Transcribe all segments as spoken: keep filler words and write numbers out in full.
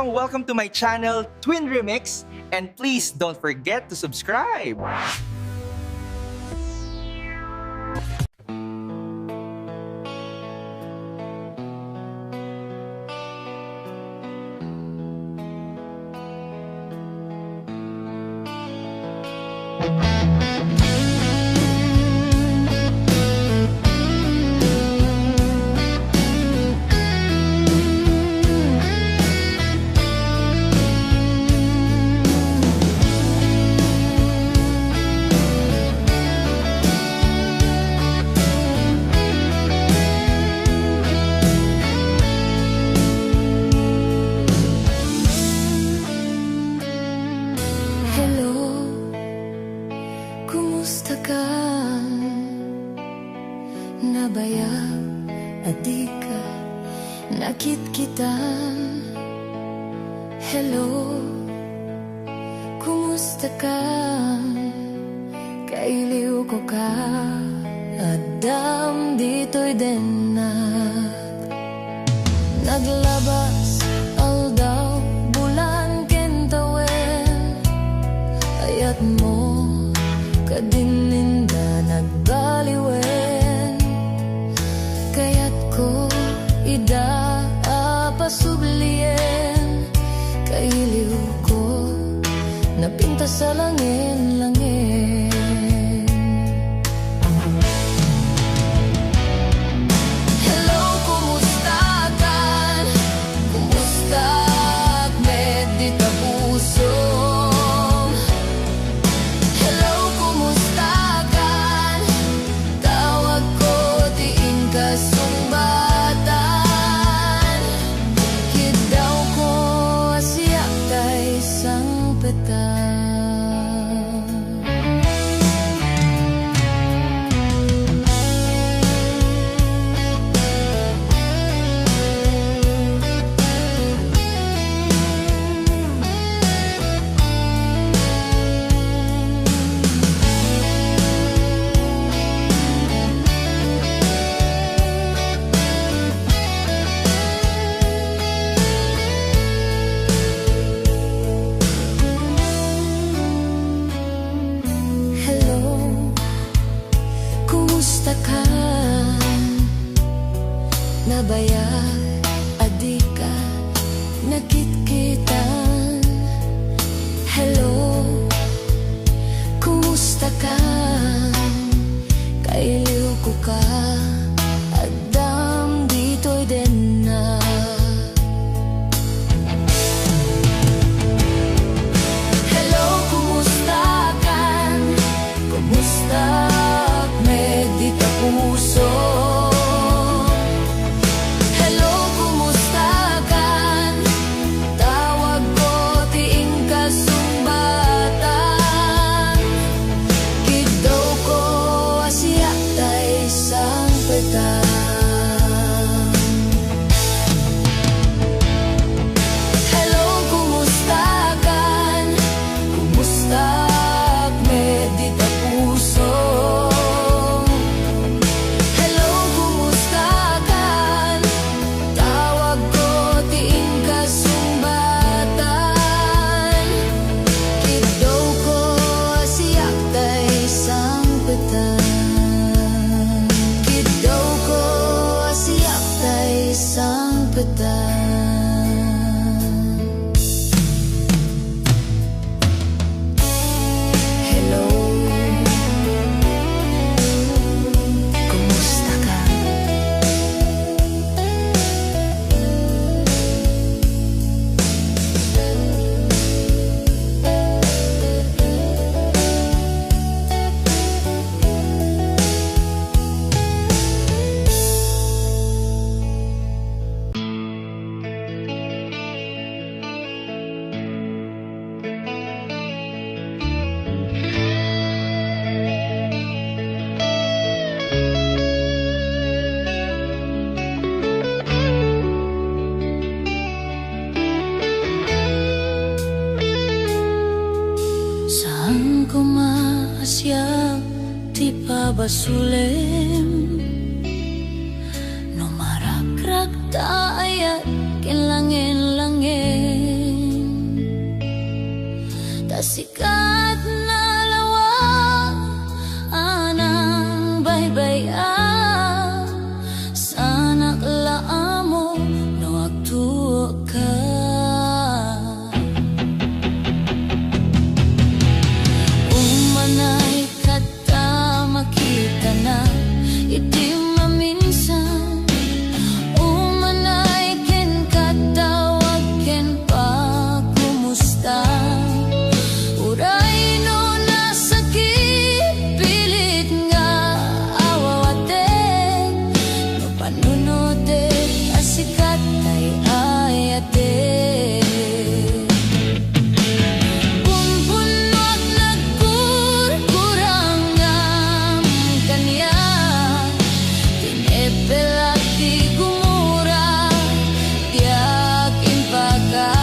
Welcome to my channel, Twin Remix, and please don't forget to subscribe. Hello, kumusta ka? Nabayag a di ka nakitkitan. Hello, kumusta ka? Kailiwko ka, addam ditoy dennak. Naglabas aldaw, bulan ken tawen, ayatmo kadin inda nagbaliwen. Kayatko ida a pasublien, kailiwko napintas a langen-langen. Hello, kumusta kan? Kumusta met dita pusom? Hello, kumusta kan? Tawagko ti inka sungbatan. Kiddawko a siak tay sangpetan. Hello, kumusta ka? Nabayag a di ka nakitkitan. Hello, kumusta ka? Kailiwko ka, addam ditoy dennak. Hello, kumusta kan? Kumusta met dita puso? Hello, kumusta kan? Tawagko ti inka sungbatan. Kiddawko a siak tay sangpetan. Hello, kumusta kan? Kumusta met dita puso? Hello, kumusta kan? Tawagko ti inka sungbatan. Kiddawko a siak tay sangpetan. Kiddawko a siak tay sangpetan. Hello. Kumusta ka? Saan koma a siak ti pabasolem no marakrakta ayat ken langen-langen. Kat nalawa anang baybay-a, sanak la ammo no agtuokka. Umanay kat ta makitana iti maminsan. Umanay kenka, tawag ken pakumusta. Uray no nasakit, pilit nga awawatek. No panunotek a sikat tay ayatek. Pumpunuak nagkurkurang ngem kaniak, tinepelak ti gumura, diak impaka.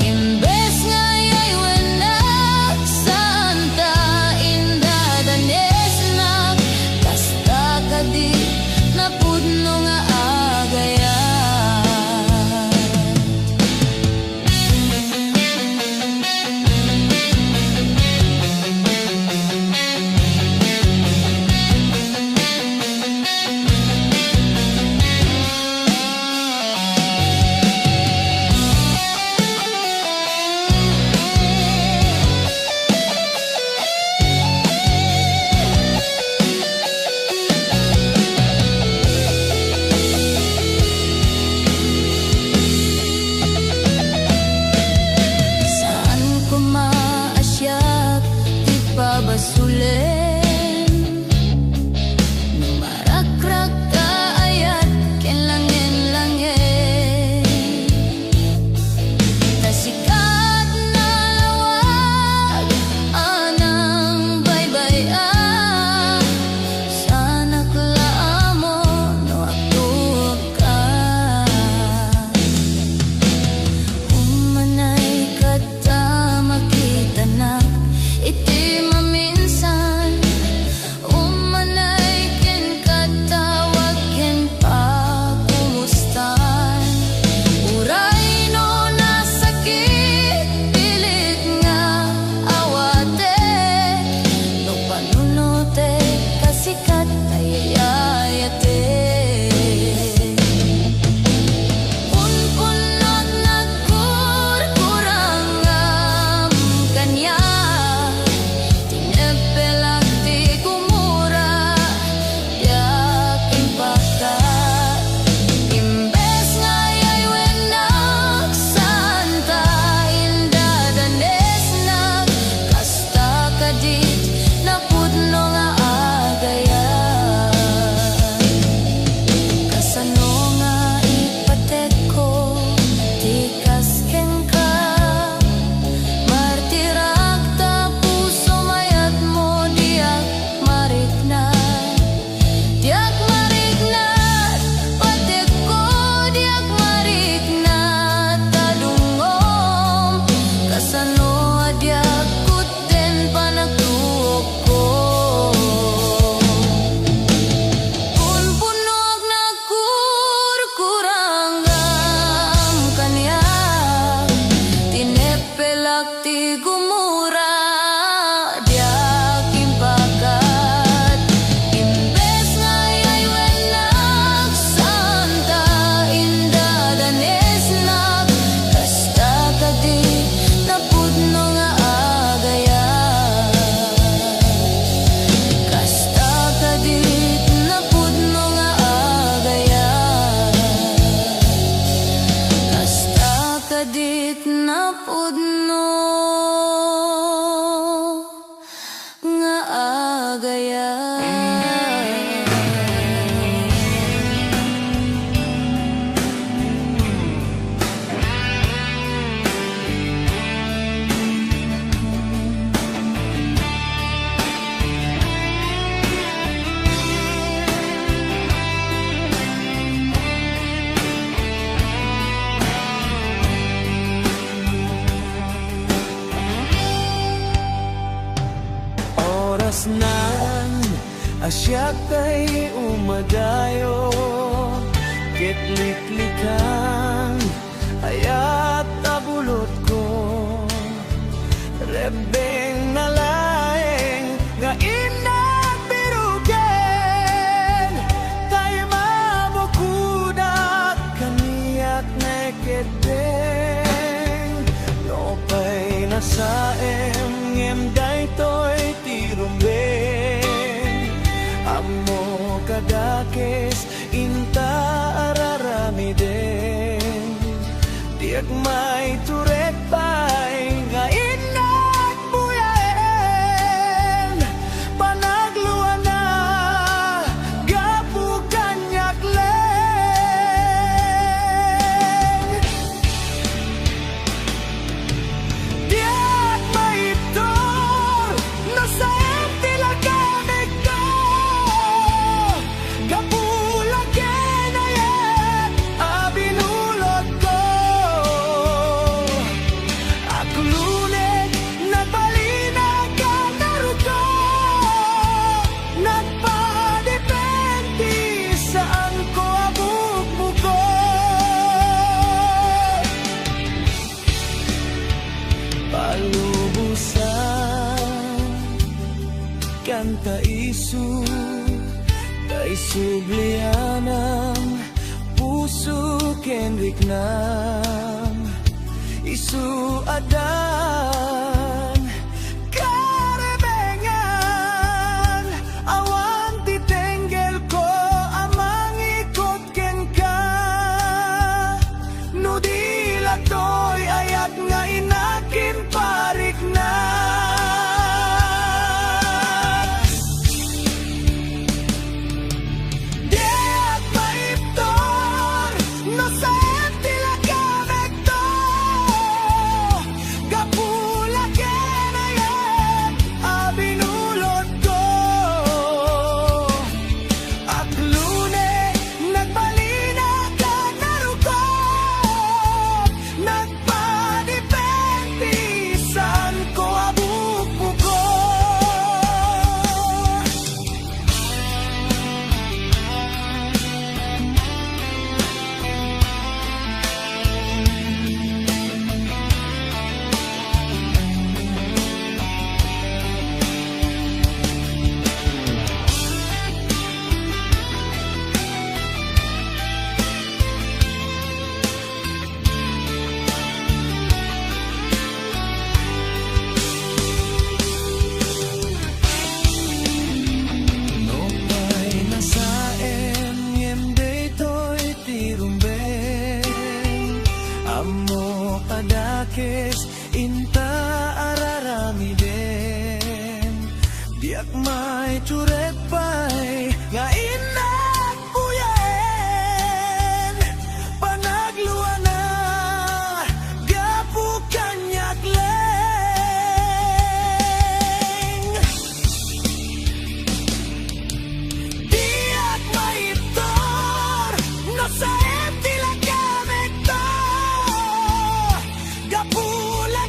Imbes nga yaywenak, saan ta indadanesnak, kasta kadi napudno nga agayat. Saan koma a siak ti pabasolen no marakrak ta ayat ken langen-langen. Ta sikat nalawag anang baybay-a, sanak la ammo no agtuokka. Umanay kat ta makitanak iti maminsan. Umanay kenka, tawag ken pakumusta. Uray no nasakit, pilit nga awatek. No panunotek a sikat tay ayatek. Punpunnoak nagkurkurang ngem kaniak, tinepelak ti gumura, diak impaka. Imbes nga yaywenak, saan ta indadanesnak, kasta kadit napudno nga agayat. Kasano nga ipatekko ti kas kenka? Martirak ta puso, mayatmo, diak mariknat. Diak mariknat, patekko, diak mariknat, ta dungngom. Kasano a diak kutten panagtuokko? Punpunnoak nagkurkurang ngem kaniak, tinepelak ti gumura, diak impakat. Imbes nga yaywenak, saan ta indadanesnak, kasta kadi napudno nga agayat. Kasta kadit napudno nga agayat. Kasta kadit napudno nga agayat. Orasnan a siak tay umadayo ket liklikan, ayat a bulotko. Saem ngem daytoy ti rumbeng. Ammo kadakes inta araramiden. Diak maiturek pay nga innak buyaen. Panagluana gapu kaniak laeng. Diak maibtur no saem ti lagamekto. Gapu la ken ayat a binulotko. Aglunek, nagbalinak a narukop. Nagpadipenti, saanko a bukbukop. Palubosan, kanta isu, ta isublianam puso ken riknam. Isu addan karebengan, awan ti tenggelko a mangikot kenka. No di la toy ayat nga inakin parikna. Diak maibtur no saem ti lagamekto. Gapu la ken ayat a binulotko. Aglunek, nagbalinak a narukop. Nagpadipenti, saanko a bukbukop. Nupay nasaem ngem daytoy ti rumbeng, ammo a dakes inta araramiden. Diak maiturek pay nga innak buyaen. Panagluana gapu kaniak laeng. Diak maibtur no saem ti lagamekto. Gapu la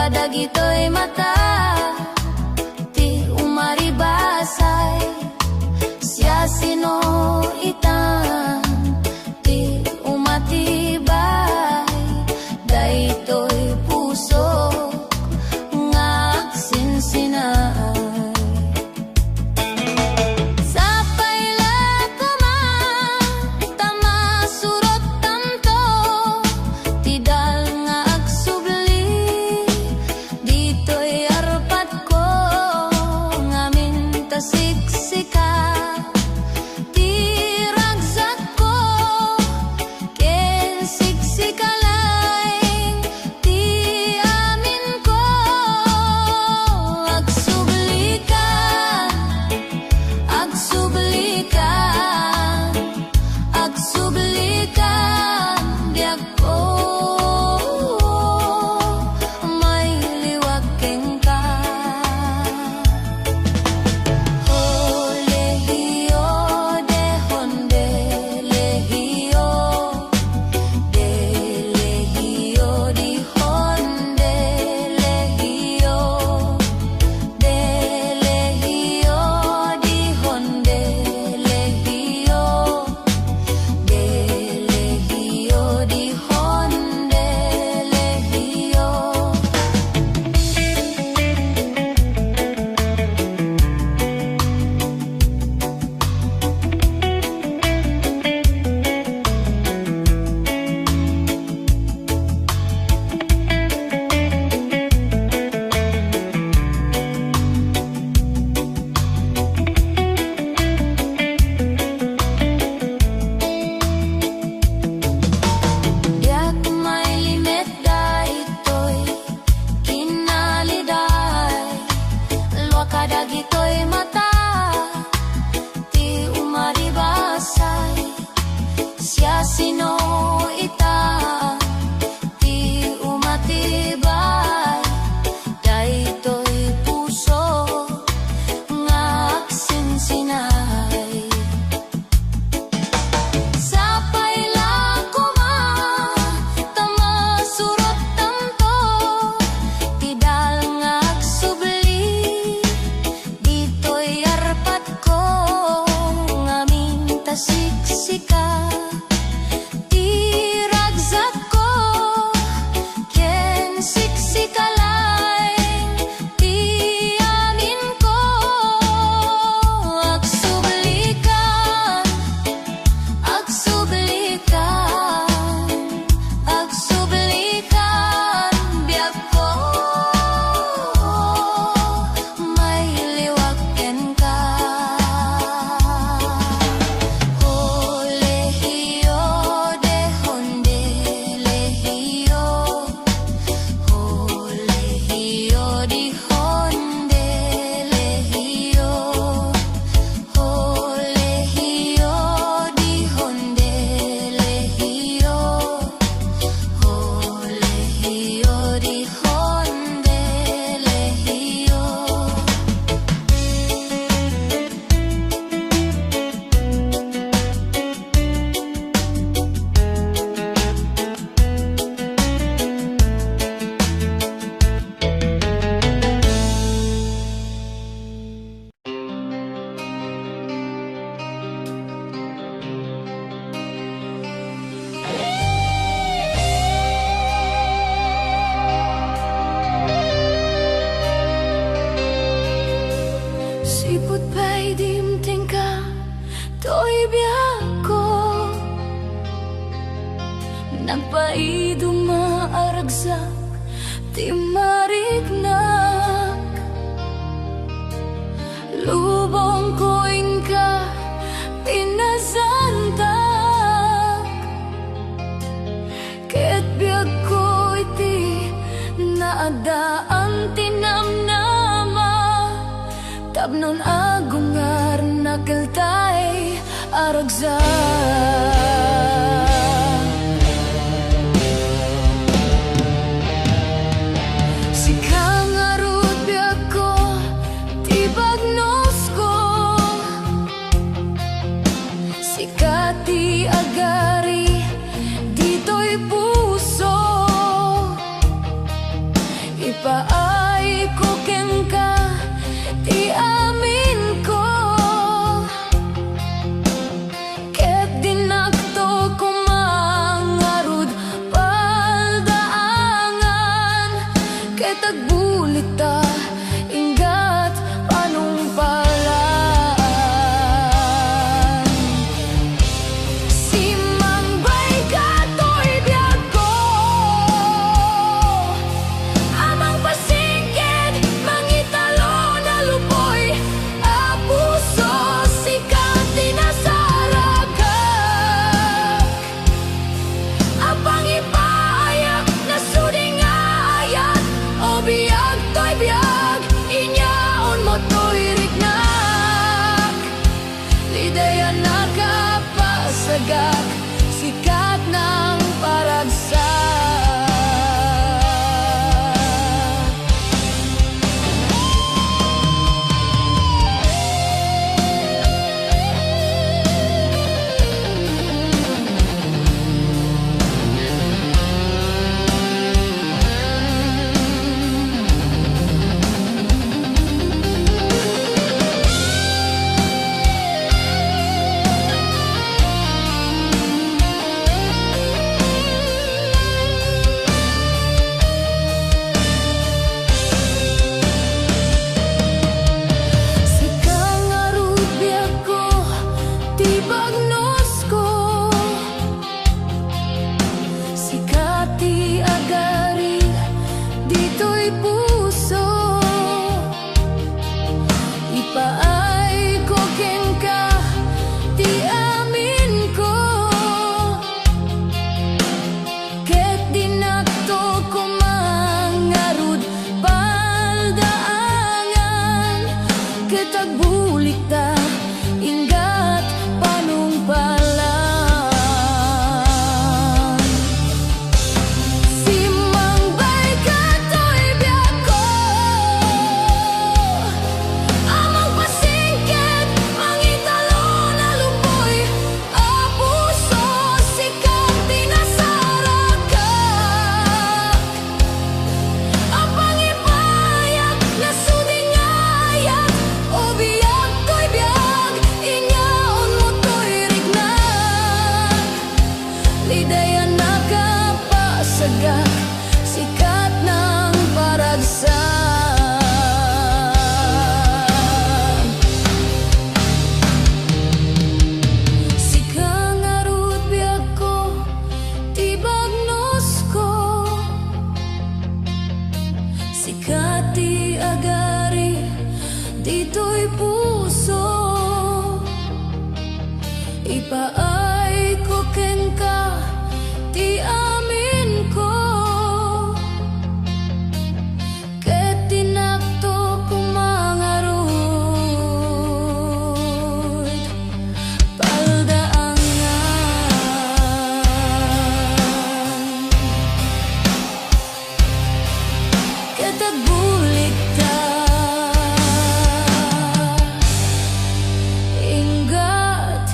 Kadagitoy mata ti umaribasay, siasino itan ti umatibay daytoy puso nga agsinsinaay. Sapay la koma ta masurottanto ti daal nga agsubli ditoy arpadko ngamin ta siksika ti ragsak ko ken siksika laeng ti aminko. Agsublikan, agsublikan, agsublikan, biag ko, mailiwak kenka. Ho, lehio, de, honde, lehio, de, lehio, di, honde, lehio, de, lehio, di, honde, lehio. Delehio, dihon delehio. Diak mailimed daytoy kinaliday, lua kadagitoy mata ti umaribasay. Siasino ita ti umatibay daytoy puso nga agsinsinay? Sapay la koma ta masurottanto ti daal nga agsubli ditoy arpadko ngamin ta siksika ti ragsak ko ken siksika laeng ti aminko. Agsublikan, agsublikan, agsublikan, biag ko, mailiwak kenka. Ho, lehio, dehon delehio. Ho, lehio, dihon delehio. Ho, lehio, dihon delehio. Ho, lehio, dihon delehio. Sipud pay dimtengka toy biagko, nagpaiduma a ragsak ti mariknak. Lubongko inka, pinasantak, ket biagko iti naadaan ti namnama. Tapnon agungarnak, eltay a ragsak. Sika ngarud, biagko, ti bagnosko. Sika ti agari ditoy puso. Ipa Toy puso, ipaayko kenka ti aminko, ket dinakto koma ngarud palda angan. Ket agbulikta, inggat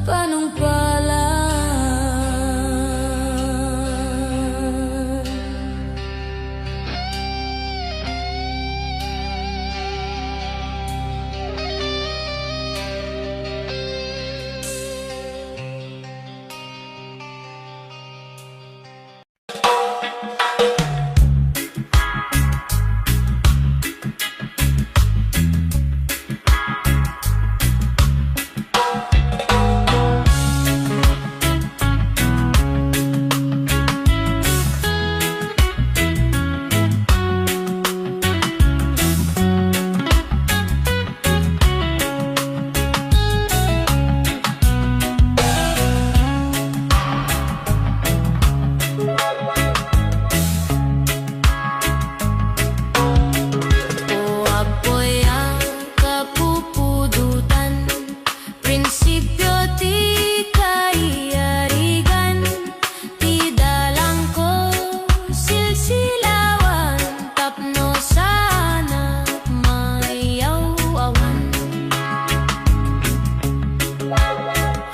panungpalan. O apoy a kapupudotan, prinsipio ti kayarigan, ti dalangko, silsilawan, tapno saanak mayaw-awan.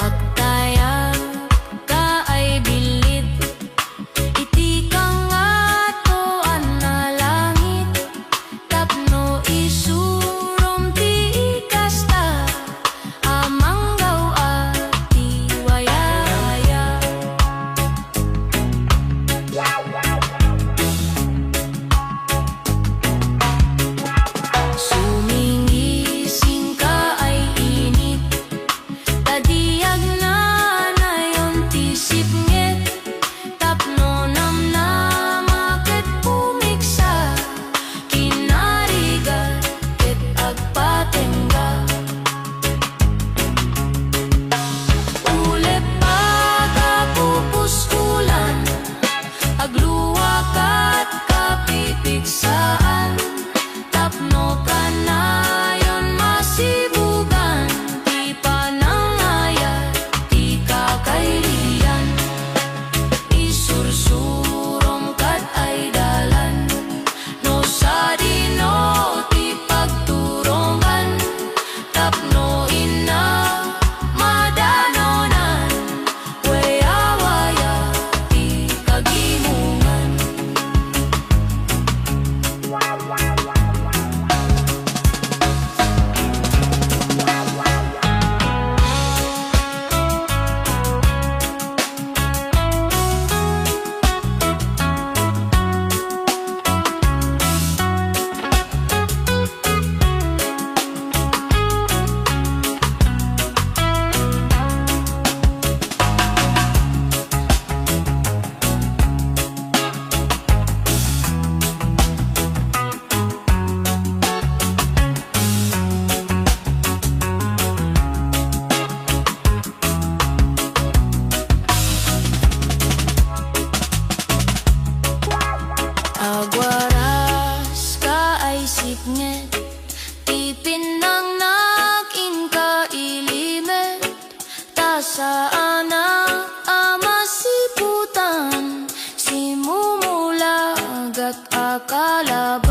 Agtayabka ay billit iti kangatoan a langit, tapno isurom ti kasta a manggaw-at ti wayawaya. Sumingisingka ay init, ta di agnanayon ti sipnget, tapno namnama ket pumigsa, kinarigat ket agpatengga. Ulep a kapupuskulan, agluakat kapipigsaan, tapno kanayon masibugan ti panangayat ti kakailian. Isursurom kad ay dalan, no sadino ti pagturongan, tapno inna madanonan, wayawaya ti kagimongan. Agwaraska ay sipnget ti pinnangnak inka ilimed, ta saanak a masiputan, simumulagat a kalabas.